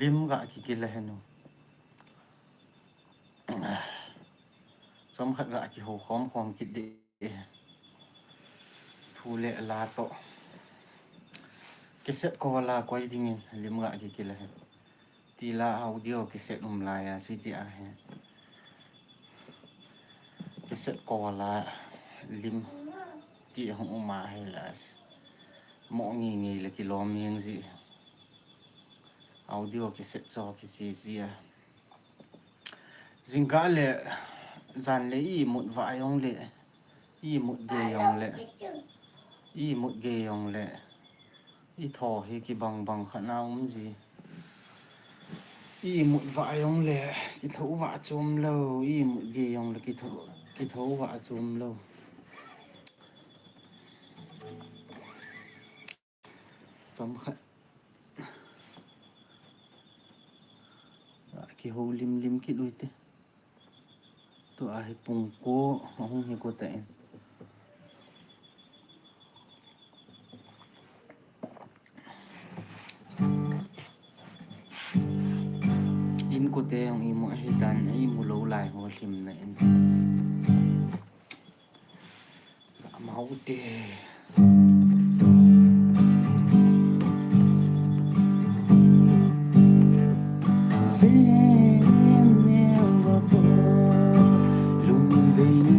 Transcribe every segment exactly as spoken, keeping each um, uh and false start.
Lim ga kikila henu. Chomkhat ga kihou khom khom kit ding. Thu le la toh. Cassette cover la koi dingin lim ga kikila hen. Tila audio cassette um laiya, siti ahi. Cassette cover la lim ti hung um ahi las. Mo ngi ngi le kilom yeng ji. Audio cassette cho kichi ji a. Jingkah le, jan le imut va jong le, imut gei jong le, imut gei jong le, itho hi kibang bang khat na um ji. Imut va jong le, kitho va chom lou, imut gei jong le, kitho, kitho va chom lou. Chomkhat. Kihou lim lim kit uvin te. Tua hi pung ko, ahung hi ko ta in. In ko te jong imu ahi tan, imu lou lai ho lim na in. Amaute. Sen neva pa lungdei nu.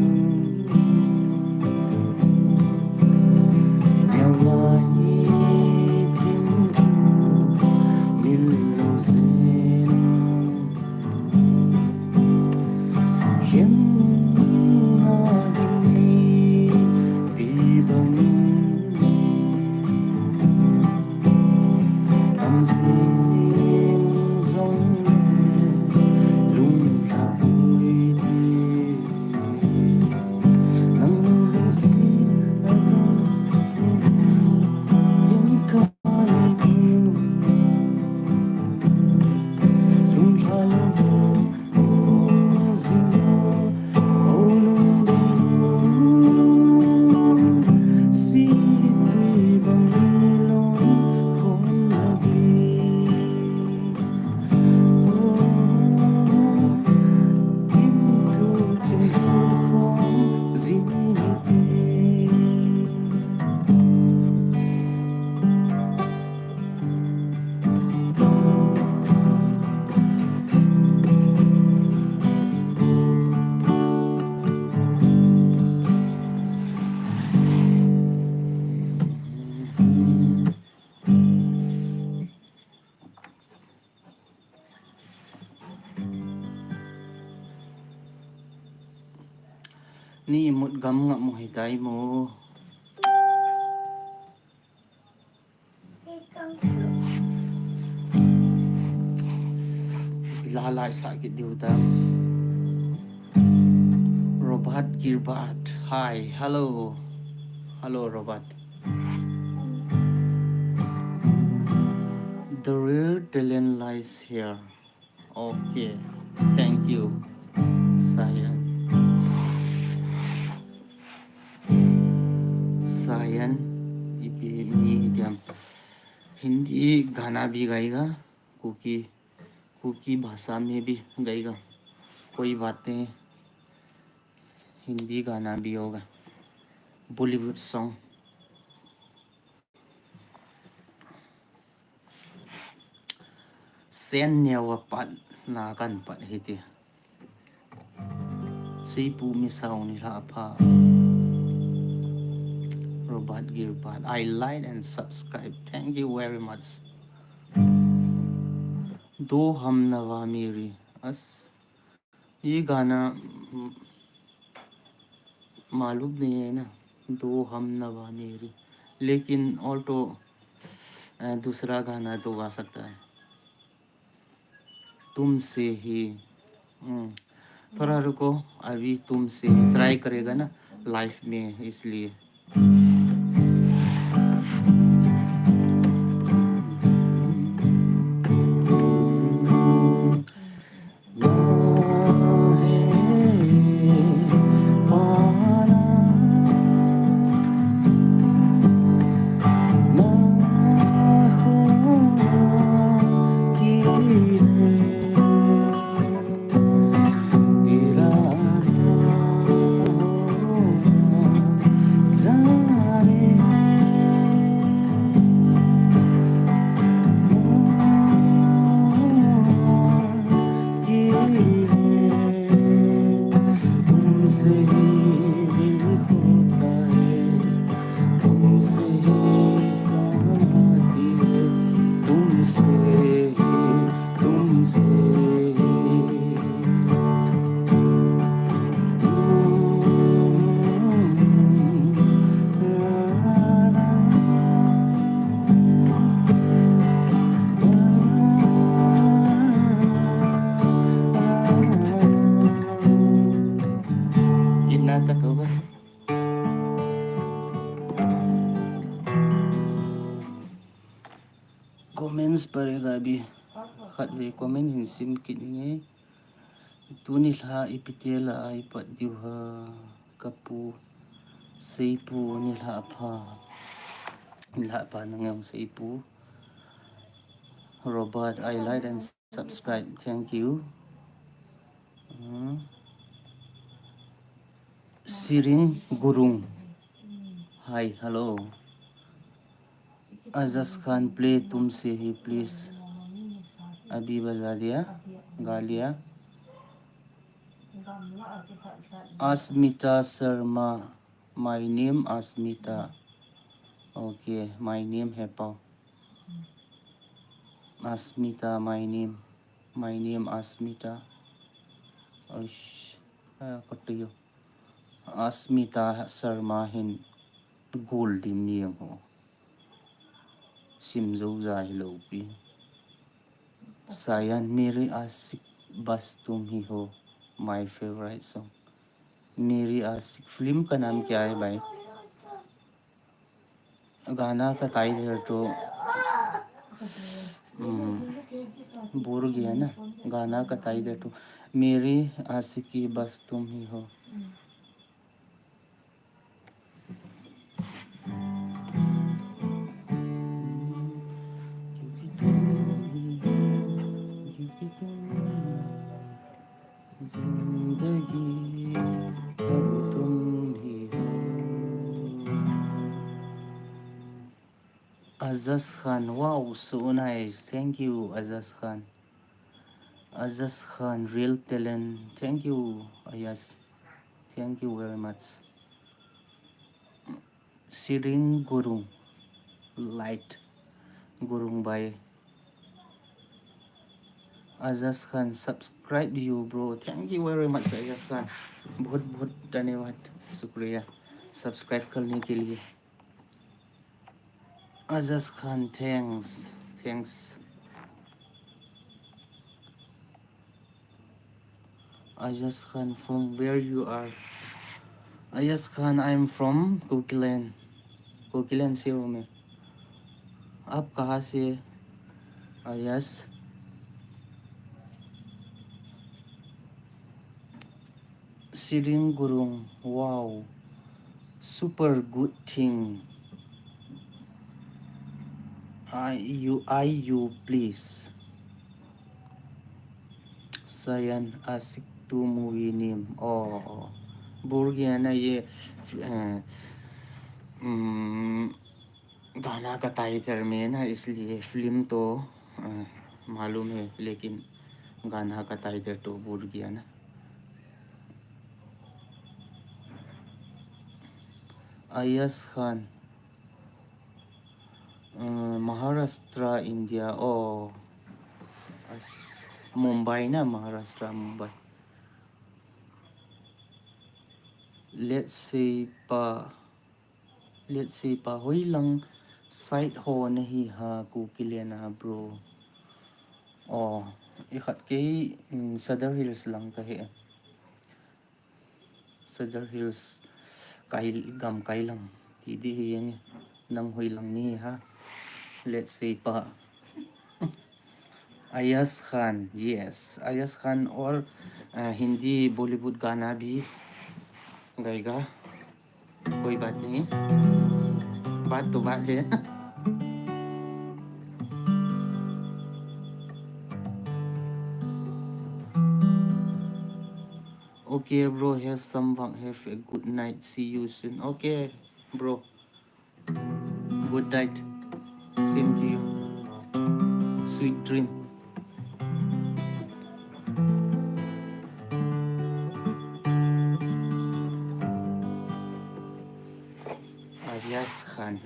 Neo lai thim thim mil lo sen. Khen a ding ni pi bang in. Tam sing zong le lung lha pui ti. Nang lung si a dang in ka. Ni mut gam nga mu hitai mo. Lalai sa ki diu dam. Robert Gilbert. Hi. Hello. Hello, Robert. The real talent lies here. Okay, thank you, Sayan. Sayan, ipi mi diam. Hindi gana bhi gayega, Kuki, Kuki bhasha mein bhi gayega. Koi baat nahi, Hindi gana bhi hoga. Bollywood song. Sen neo a pat na kan pat hiti. Seipu mi sao ni la pha. Robert Gilbert, I like and subscribe. Thank you very much. Do Hum Nawa Meri. As Ye gana, mm, मालूम नहीं है ना, दो हम नवा मेरी, लेकिन और तो, अ, दूसरा गाना तो गा सकता है, तुमसे ही। हम्म, थोड़ा रुको, अभी तुमसे ही try करेगा ना live में, इसलिए। Ina ta ko ba. Comments parega abhi. Khatvei comment hin sim kit inge. Tuni lha ipi tela a ipat diu ham kapu. Seipu nilhah pha. Nilhah pha nangem seipu. Robert, I like and subscribe. Thank you. Hmm. Siring Gurung. Hi, hello. Azaz Khan, play Tumse Hi, please. Abhi baja diya, ga liya. Asmita Sharma, my name Asmita. Okay, my name hai pau. Asmita, my name. My name Asmita. Oish, ah, katiyo. Asmita Sharma hin gul dim niang ho. Sim jou ja hilou pi. Sayan Meri Ashik Bas Tum Hi Ho, my favorite song. Meri Ashik film ka naam kya hai bhai? गाना का टाइटल तो, हम्म, भूल गया ना, गाना का टाइटल तो मेरी आशिकी बस तुम ही हो। क्योंकि तुम ही हो, क्योंकि तुम ही हो, जिंदगी अब तुम ही हो। Azaz Khan, wow, so nice. Thank you, Azaz Khan. Azaz Khan, real talent. Thank you, Ayaz. Thank you very much. Siring Gurung, light Gurung bhai. Azaz Khan, subscribe you, bro. Thank you very much, Azaz Khan. बहुत बहुत धन्यवाद, शुक्रिया subscribe करने के लिए. Azaz Khan, thanks. Thanks. Azaz Khan, from where you are? Azaz Khan, I'm from Kukiland. Kukiland से हूँ मैं. आप कहाँ से? Ayaz. Siring Gurung, wow, super good thing. I you, I you, please. Sayan Ashik Two movie name. Oh, oh. भूल गया ना ये, अ, हम्म, गाना का टाइटल में ना, इसलिए फिल्म तो, अ, मालूम है, लेकिन गाना का टाइटल तो भूल गया ना. Ayaz Khan, अ, महाराष्ट्र, इंडिया. Oh, अस-, मुंबई ना, महाराष्ट्र, Mumbai. Let's say pa, let's say pa, hoilang side ho nahi ham Kukiland a, bro? Oh, ikhat kei, mm, Sadar Hills lang kahi. Sadar Hills, kai, gamkai lang. Ti ding hi nge, nang hoilang nahi ham? Let's say pa. Ayaz Khan, yes. Ayaz Khan aur, uh, Hindi Bollywood गाना भी गाएगा. कोई बात नहीं. बात तो बात है. Okay, bro, have some fun, have a good night, see you soon. Okay, bro. Good night. Same to you. Sweet dream. Ayaz Khan.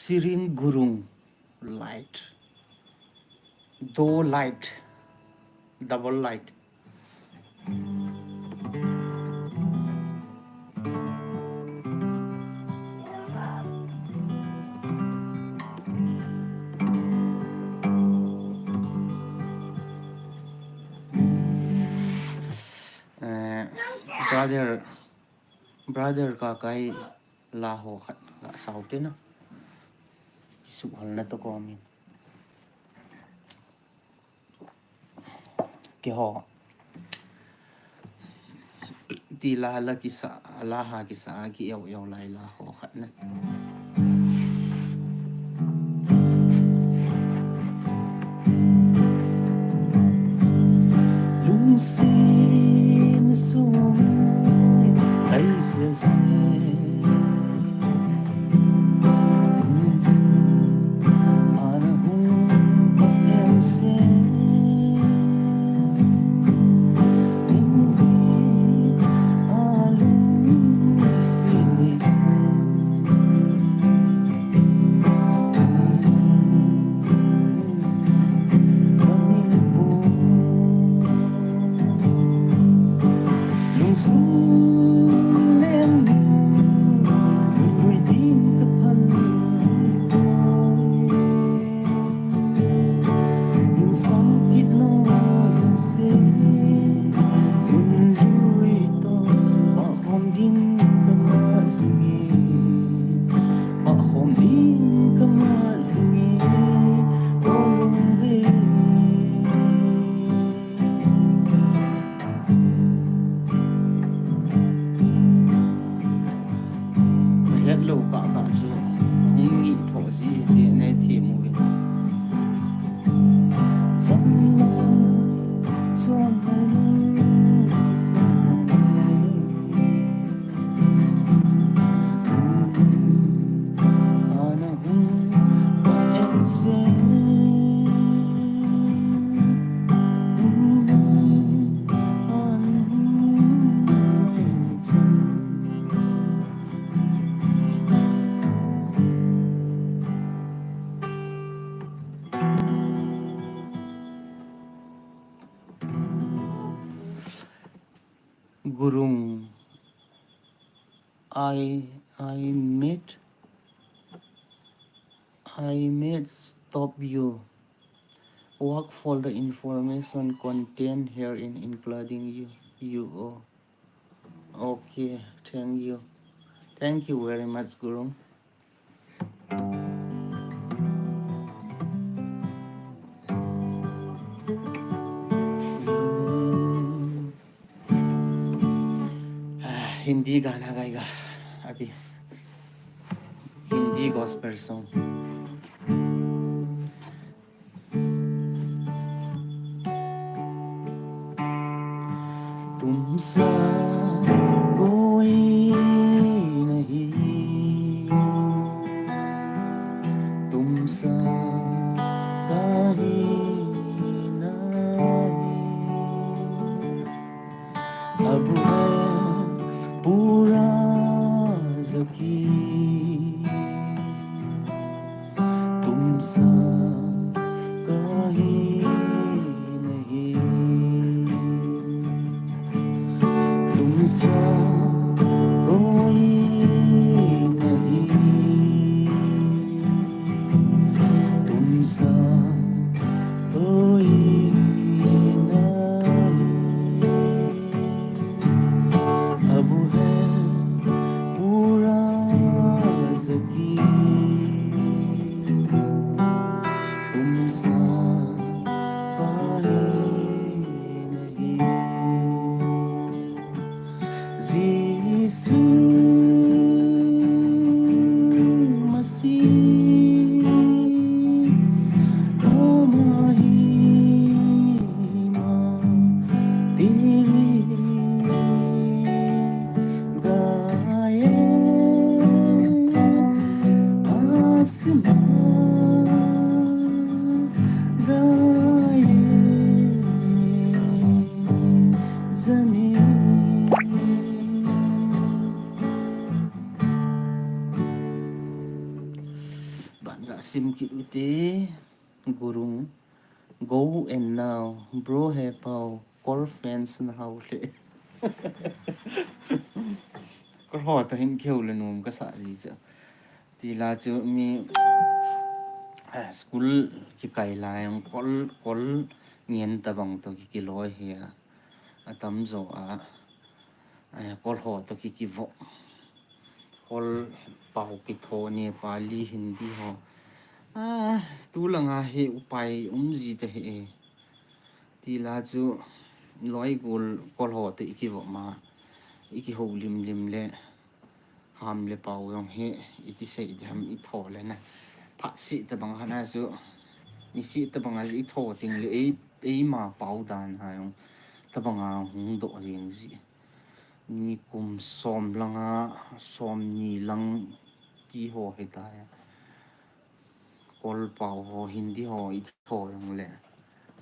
Sirin Gurung, light. Do light. Double light. Eh, brother, brother Kakai la ho khat ga sao te na. Kisuhol na to ko min. Keiho. Ti la la kisa, la ha kisa, ki eu eu lai la ho khat na. Lungsin sumai, ai se se. Ana hung pa em se. Indi alung sini san. Hello, ka ka chu. Hung ngi tho ji ti ne thi mu ve. San la, suan hung, suan hung. Gurung, I, I made, I made stop you. Work for the information content here in including you, you all. Okay, thank you. Thank you very much, Gurung. Ah, Hindi gana gayega abhi. Hindi gospel song. तुमसा कोई नहीं, तुमसा कहीं नहीं। अब है पूरा यकीन, तुमसा कहीं नहीं, तुमसा कोई नहीं, तुमसा कोई नहीं। अब है पूरा यकीन, तुमसा कहीं नहीं। यीशु मसीह को महिमा तेरी गाए। Sim kit ute, Gurung. Go and now. Bro He Pau, Kol fans na hao le. Kol ho toh hin kihou le nom kasa ji chu. Tila chu mi, ah, school kikai lai jong Kol, Kol ngen tabang toh ki, kiloi hi a. Atamjo a, eh, Kol ho toh ki, kivo. Kol pao kitho, Nepali, Hindi ho. Ah, tulanga hi upai um ji tahih e. Tila chu loi gol Kol ho toh i kivo ma, i kihou limlim le, ham le pao jong hi, iti sei diham i tho le na. Phat seh tabang hana chu, ni seh tabang a i tho ting le, ei, eima pao dan ha jong tabang a hung doh jeng ji. Nikum som langa, som ni lang ti ho hitai. Kol pao ho, Hindi ho, i tho jong le,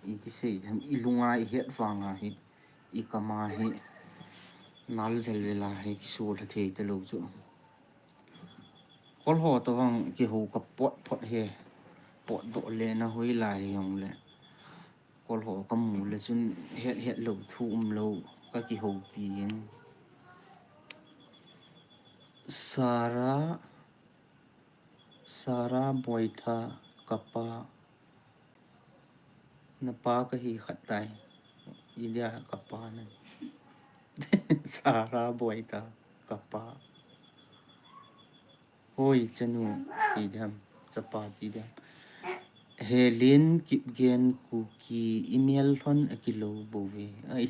iti sei diham, i lunga i het vanga hi, i kama hi, nal jel jel a hi, kisu la thei talou chu. Kol ho toh vang kihou ka pot pot he, potdoh le na hoilai jong le. Kol ho ka mu le chun het het lou, thu um lou, ka kihoupi in. Sara, Sara Boitha, kapa. Na pa ka hi khat tai. Idia ka pa na. Sara Boitha, ka pa. Hoi, chanu, ti diham, chapa ti diham. Helen Kipgen Kuki, i melhon akilou bou ve. Ai,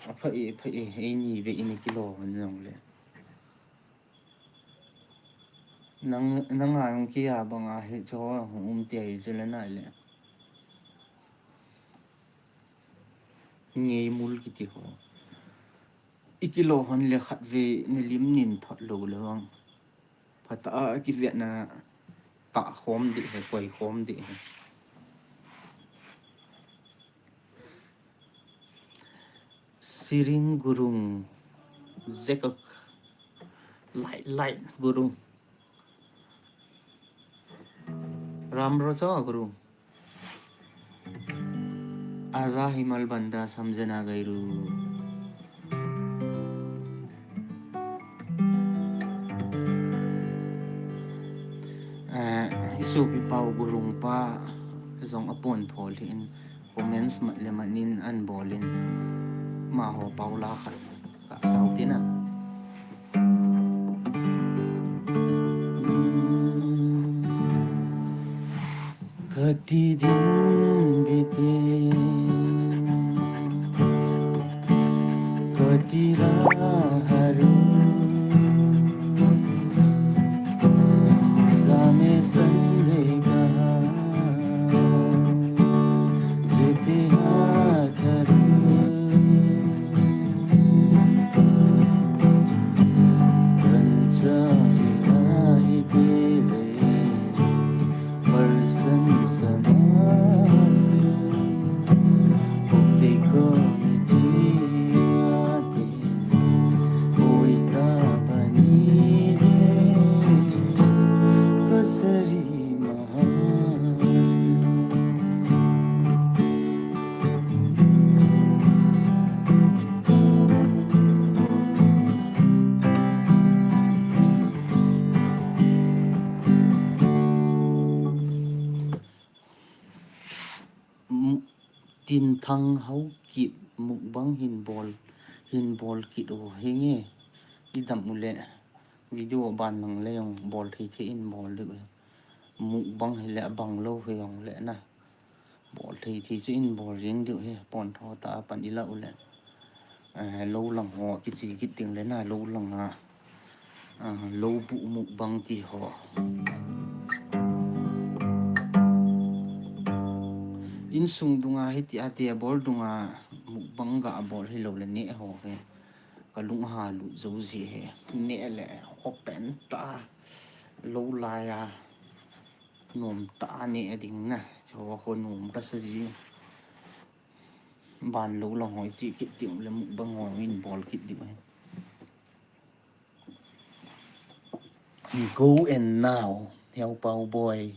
apha e, apha e, eini ve in akilou hon jong le. Nang, nang a jong kia banga hi cho hung um ti ahi chu le nai le. Ngeimul kiti ho. I kilou hon le khat ve ni lim nin thot lou le vang. Phatah a kivetna tah khom ding he, koi khom ding he. Siring Gurung, Zekak, Light Light Gurung. Ram Rosa Gurung. Aja himal banda samjhana gairu. Eh, i sopi pau Gurung pa jong apon thol hin comments mat le mat nin an bol in maho pau la khat ka sau tina. Kati din bitin, kati raharu, same sande kaha, jiti ha kharu, rancha hi rahi tere. Person samasu, ukti ko miti ate, uita pani de, kasari mahasu. Mu-, Tinthang Haokip mukbang hin bol, hin bol kit u henge. I dam u le video ban nang le jong bol thei thei in bol diu. Mukbang hi le abang lou hi jong le na. Bol thei thei chu in bol jeng diu hi, pon tho ta pan i la u le. Eh, lou lang ho kichi kit ding le na, lou lang a. Ah, lou bu mukbang ti ho. Insung dunga hiti a table dunga mukbang ga bol hi lou le ne ho hi. Ka lung ha lu zo ji he. Ne le open ta. Lou lai a. Nom ta ne ding na. Cho ho nom ka sa ji. Ban lou lang ho chi kit ding le mukbang ho in bol kit ding he. Go and now. Heupau Boi,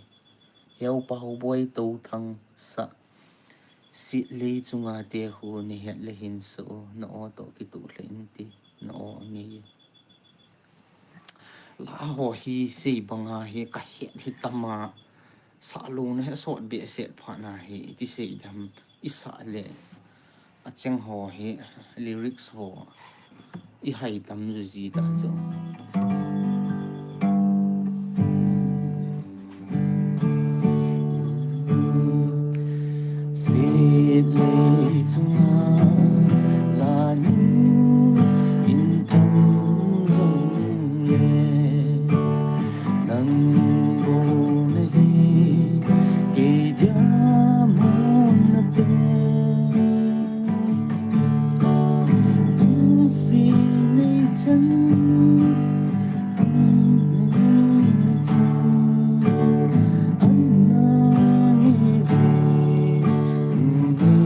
Heupau Boi Touthang sah, Sitlei chunga te khu nahet le hin so, na o toh kituh le in ti, na o nge. La ho hi sei banga hi ka het hi tama, sah lou na he sot be set pha na hi, ti sei dam, i sah le. A cheng ho hi, lyrics ho, i hai tam zu zi ta chu. Sitlei chunga la nu in tam zong le, nang bou na hi, kei dia mun na pe. Lungsi nei chan, lungsi chan, ana nge ji, nge ji.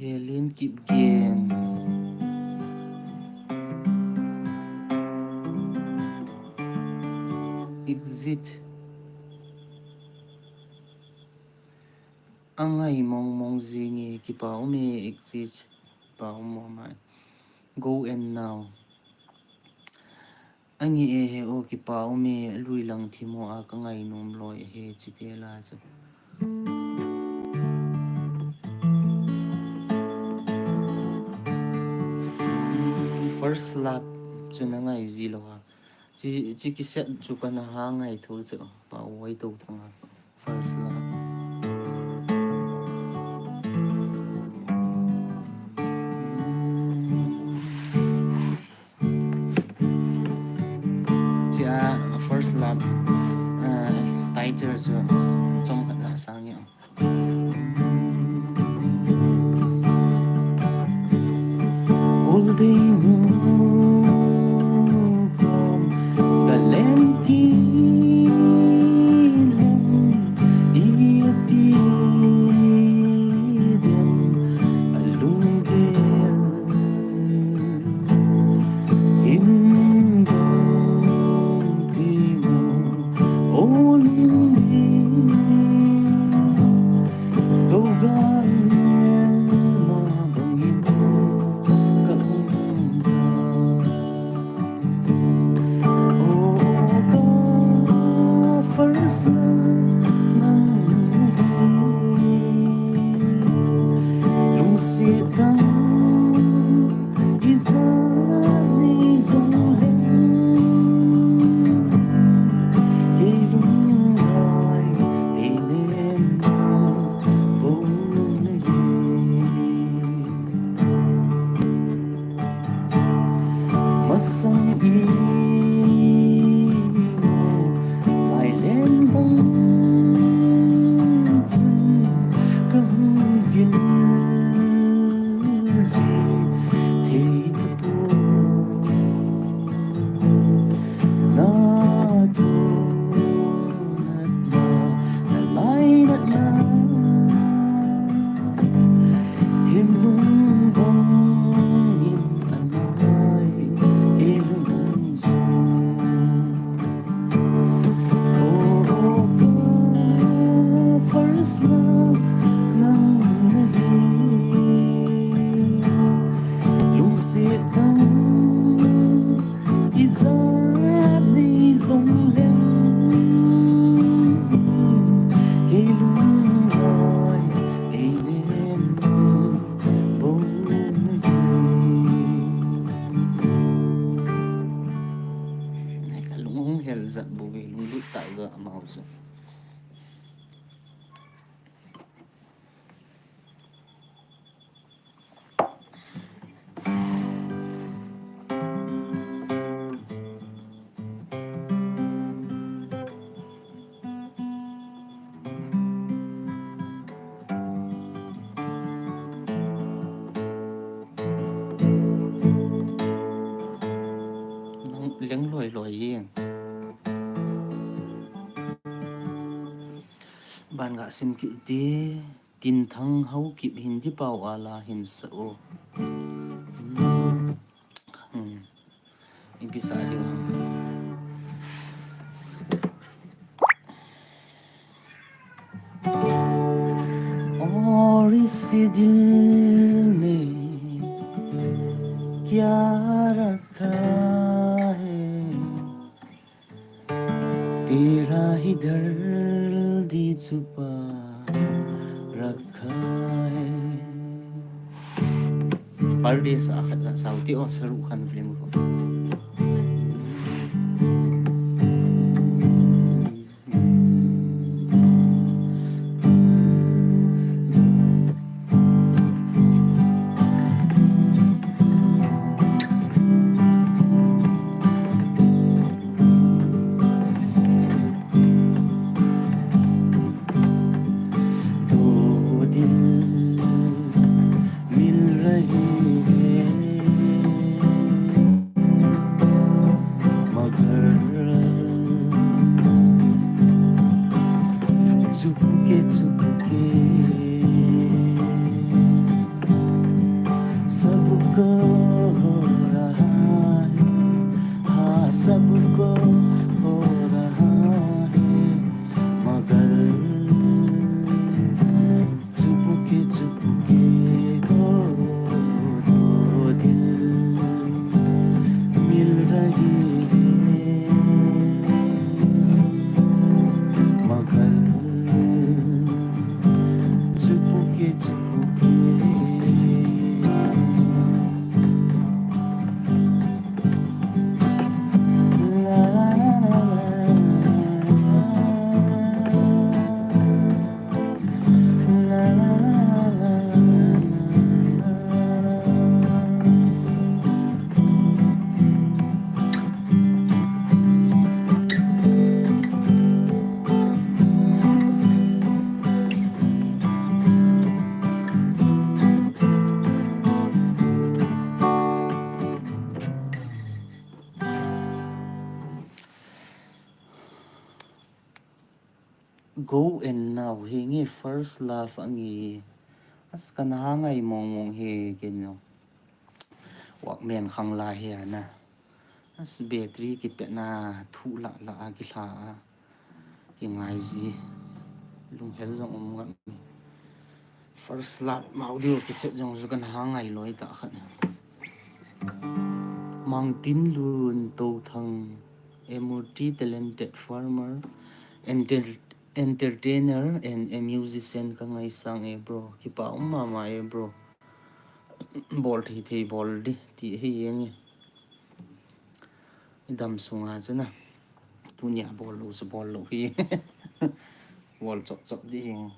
Helen Kipgen. Exit. Angai mong mong jinge, kipa ume, Exit. Kipa um mo mai. Go and now. Angi e he o, kipa ume, lui lang thimo a ka ngai nom loi he, chi te la chu. First Love chu na ngai ji lou a. Chi, chi kiset chu ka na ha ngai tho chu, pa wai to thang a. First Love. Chia First Love, eh, title chu chomkhat la sang nge. Golden kom ka leng ki leng i ti dem a lunggel in dong ti mo o lungni. Togan ma bangin ka um ta. O ka first love nang hi. Lungset tang ijat nei jong leng, kei lunglai ei nem bou na hi. Masang in lai leng bang hung hel jat bou ve, lunglut tah ga amau chu. Leng loi loi hi. Ban ga sim kit ti, Tinthang Haokip Hindi pao a la hin sa o. Hmm. Ipi sa diu ham. और इस दिल में क्या रखा है, तेरा ही दर्द ही छुपा रखा है। Pardes a khat ga sao ti o, Shahrukh Khan film ko. दो दिल मिल रहे हैं, मगर चुपके चुपके। सबको हो रहा है, हाँ, सबको हो रहा है, मगर चुपके चुपके, ओ, दो दिल मिल रहे हैं, मगर चुपके Chupke. Go and Now hi nge, First Love a nge. As kana ngai mong mong hi kei no. Walkman khang la hi ana. As battery kipet na thu la la a kila a. Kingai ji. Lunghel jong um ngat. First Love mau diu kiset jong ju kana ngai loi ta khat. Mangtinlun Touthang, a multi-talented farmer, enter-, entertainer and a musician, ka ngaisang e bro. Kipa um mama e bro. Bol thei thei bol di, ti hi e nge. Dam sunga chu na. Tunia bol lou chu bol lou hi. Bol chop chop di hi.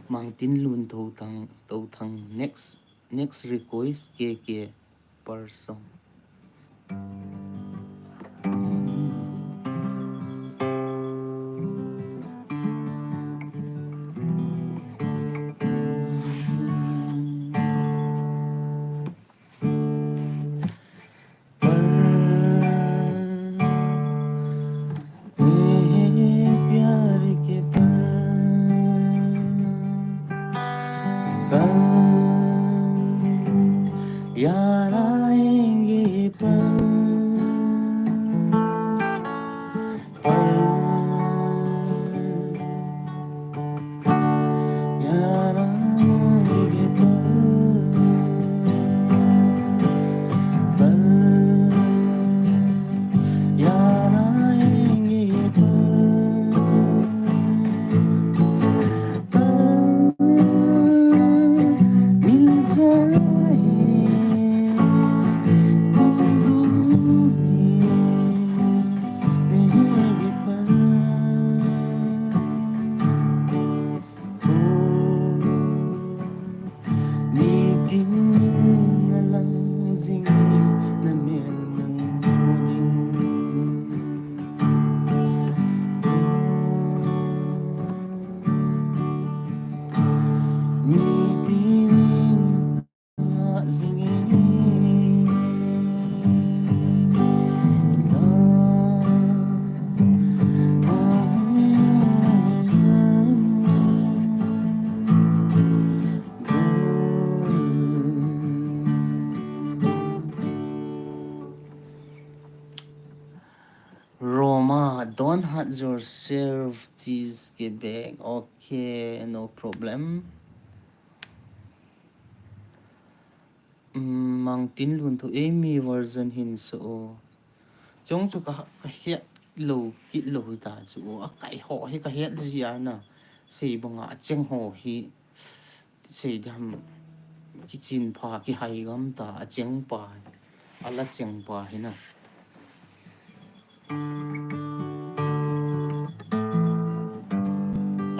Mangtinlun Touthang, Touthang. Next, next request, K K Persong. Roma, don't hurt yourself, cheese ke bag. Okay, no problem. Mm, Mangtin Lunthu, Amy version hin so. Chong chu ka, ka het lo, kit lo hi ta chu. A kai ho hi ka het zia na. Sei banga a cheng ho hi. Sei dam kichin pha, kihai gam ta, a cheng pa. A la cheng pa hi na.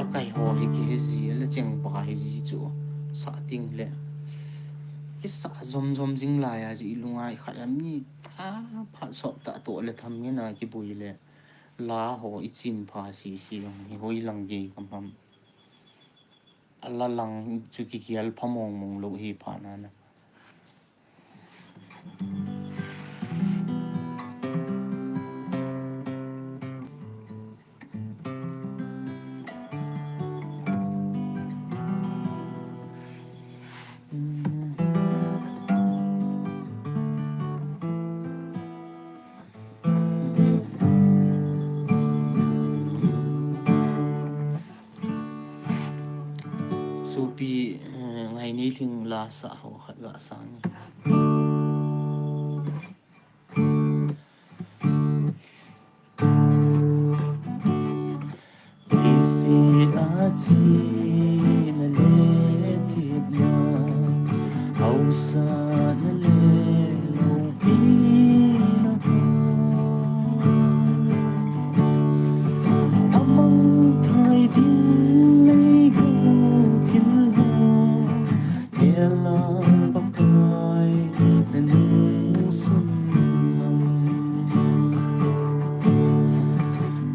A kai ho hi kihe ji, a la cheng pa hi ji chu. Sa ting le. Kisa zom zom jing lai a ji i lunga i khat a mi ta phat sop ta to le tham nge na kibui le. La ho i chin pha si si long hi hoi lang gei kam ham. A la lang chu kikial pha mong mong lo hi pha na na. Sopi, eh, Ngainei Lhing la sa ho khat ga sang. Isi a chi na le thip na, hausa na le lopi na ha. A mangthai ding nei go thil ho, ela Pakai na nung sun ham.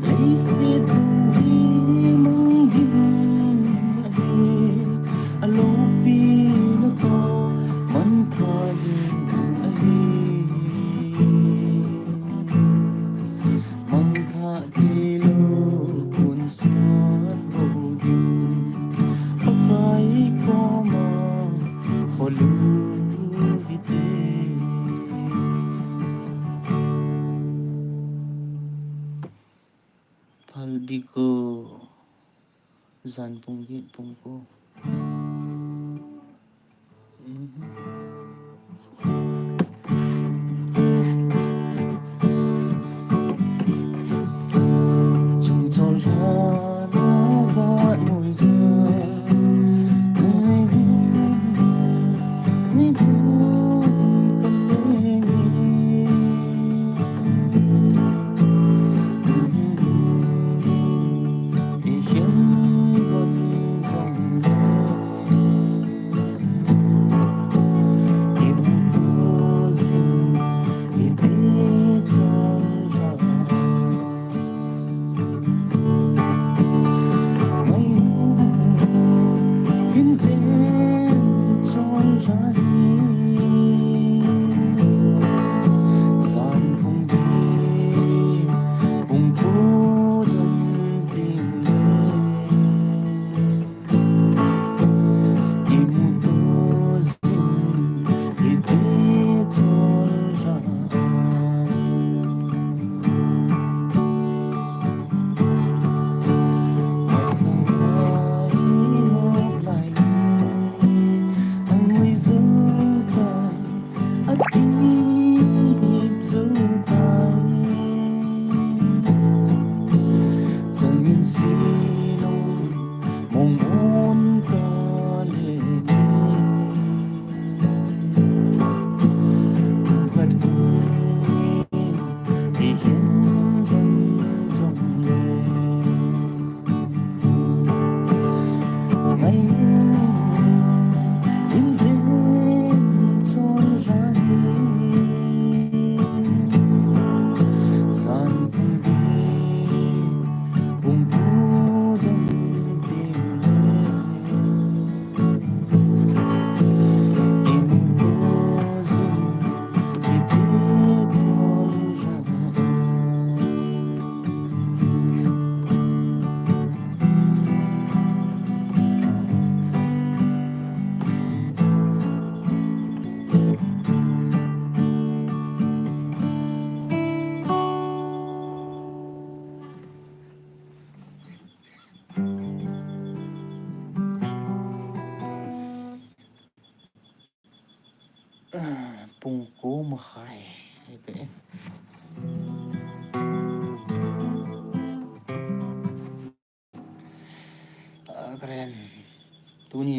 Leiset hung hi mang ding ahi, a lopi na toh mangthah ding ahi. Mangthah thei lou punsot bou ding, Pakai koma kholu hite. Phalbi ko, jan pung get pung ko.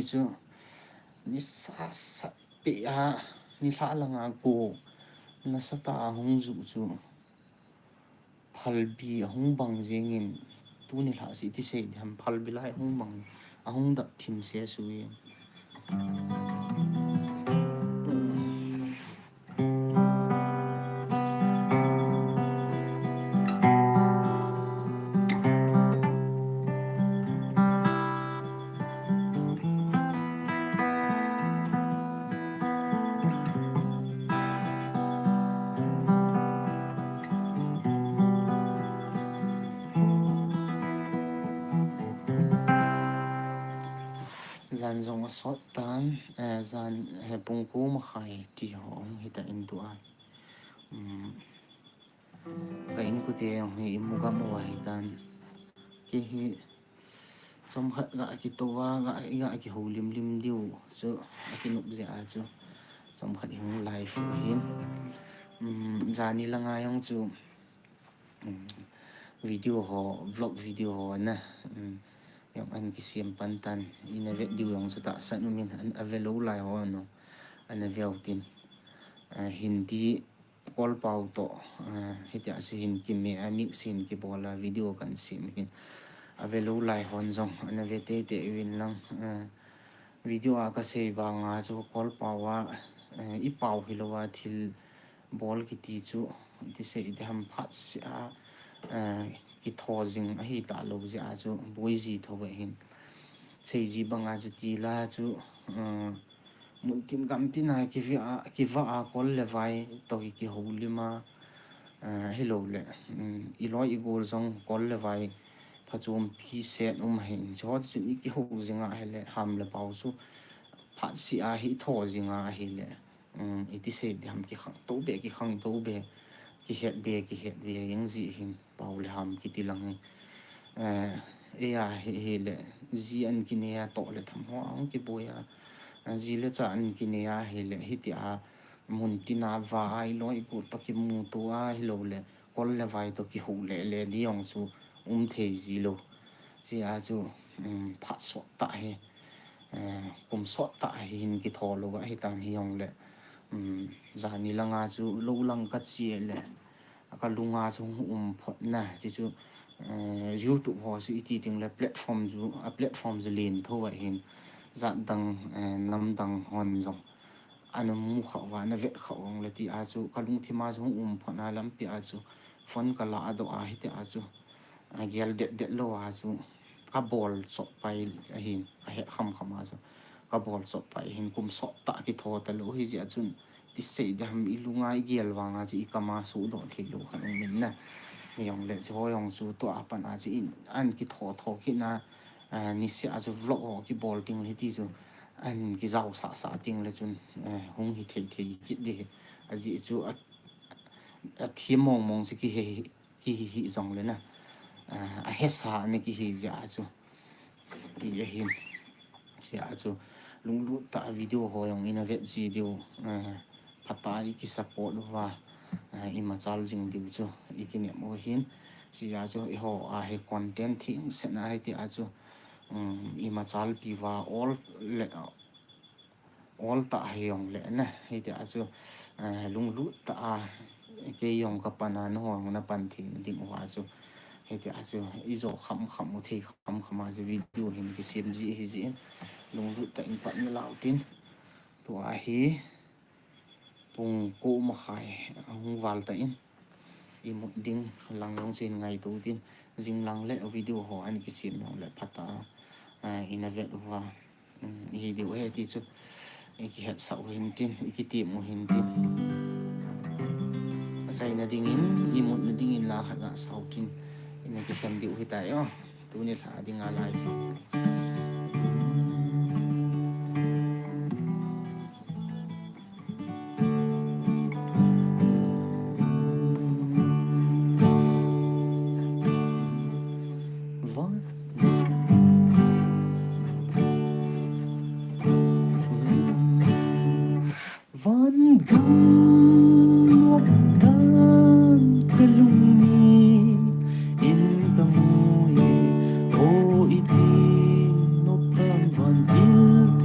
chu nisa sat peh a, nilhah langa go nasatah a hung ju chu phalbi ahung bang jengin, tuni lhah seh iti sei diham, phalbi lai ahung bang, ahung dap thim se su in. Jan jong asot tan, eh, jan, eh, pung ko makhai ti ho hung hita in tua. Um, ka inkote jong hi imu gam uva hitan. Kei hi chomkhat ga kitoh a, ga, ga kihoulim lim diu chu akinop jeh a chu chomkhat hung live u hin. Um, jani langa jong chu, um, video ho, vlog video ho ana, um, jong ana kisem pan tan, ina vet diu jong chu tahsan umin, ana, avelou lai ho ana, ana veu tin. Ah, Hindi, Kolpao toh, ah, hitia chu hin kime a mix hin kibol a video kan sem hin. Avelou lai hon jong ana ve teitei uvin lang, ah, video a kasei banga chu Kolpao a, ah, ipao hilou a thil bol kiti chu, iti sei diham, phatseh a, ah, kitho jing ahi talou jeh a chu boi ji tho ahin. Sei ji banga chu tila chu, ah, Muntin gamtin a kiva a, kiva a kol le vai toh hi kihoulim a, eh, hilou le, um, iloi igol jong kol le vai phachompi set um ahin. Chuti chun ikihou jing a ahile ham le pao chu phatseh a hi tho jing a ahile, um, iti sei diham, kikhangtou be, kikhangtou be, kihet be, kihet be jeng ji hin. Pao le ham kiti lang hi. Eh, eia hi, hile, ji ana kinei a toh le tham ho ahung kiboi a. Eh, ji le cha ana kinei a hile, hitia muntin a va a iloi igol toh kimuto a hilou le, kol le vai toh kihou le le di jong chu um thei ji lou. Jeh a chu, um, phat sot tah hi, eh, kum sot tah hi hin kitho lou ahitan hi jong le, um, jani langa chu lou lang kache le, a kalunga chu hung um phot na, chuchu, eh, YouTube ho chu iti ting le platform chu, a platform chu len tho ahin, jat dang, eh, nam dang hon jong ana mu khah uva, ana vet khah uvang le tia chu kalungthim a chu hung um phot na, lampi a chu phone kala doh a hitia chu, a gel det det lou a chu kabol chop pai ahin, kahet kham kham a chu kabol chop pai ahin, kum sot tah kitho talou hi jeh a chun, ti sei diham, ilunga igel vanga chu ikam a suhdoh thei lou khat um in na. Jong le chu ho jong chu tua pat a chu in, ana kitho tho kit na, eh, niseh a chu vlog ho kibol ting le hiti chu ana kijao sah sah ting le chun, eh, hung hi thei thei kit di. Ajeh chu a, athem mong mong chu kihe, kihi hi jong le na, ah, ahesa ana kihi jeh a chu. Ti ahin. Jeh a chu lunglut tah a video ho jong ina vet ji diu, ah, phatah a iki support uva, ah, imachal jing diu chu ikinem u ahin. Jeh a chu eiho a hi content thengsetna hitia chu, um, imachalpi uva ol le, ol tah hi jong le na, hitia chu, eh, lunglut tah a, kei jong kapan a, nangho jong napan thei nading uva chu, hitia chu ijo kham kham u thei kham kham a chu video hin kisem ji ahi jeh in, lunglut tah in pan nalau tin, tua hi pung ko makhai ahung val tan, imut ding lang jong chu hin ngaito tin, jing lang le video ho ana kisem jong le phatah a, ah, ina vet uva, um, ihi diu ahi ti chu ikihetsah u hin tin, ikitem u hin tin. Achaina dingin, imutna dingin la khat gasau tin, ina kikhen diu hitai o. Tuni lha dinga live. Van, van gam nop dan kalungni in kamui, o iti nop dan van il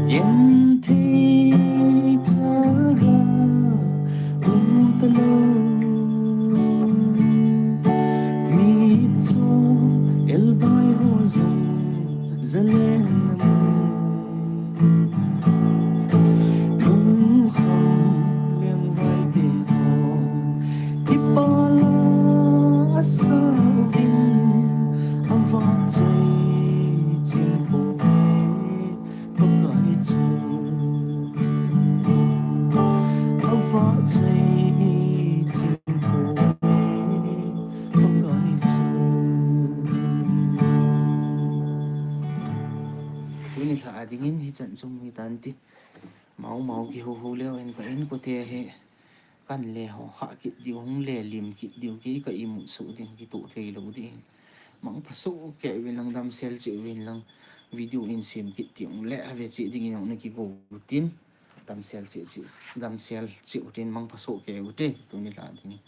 Genthei chaga um talou, mitcho elbai ho jong zalen namun, lungkham lengvai te hon kipah la asavin, avahchoi chim pouve Pakai chu, avahchoi chim pouve Pakai chu. Tuni lha a dingin hichan chung hitan ti. Mau mau kihouhou leu hen ka inkote hi kan le ho kha kit diu, hung le lim kit diu, kei ka imut soh ding, kitoh thei lou ding. Mang phasoh kei uvin lang, damsel cheh uvin lang, video in sem kit ding le ave cheh ding in jong na kigo utin, damsel cheh cheh, damsel cheh utin, mang phasoh kei ute, tuni lha ding.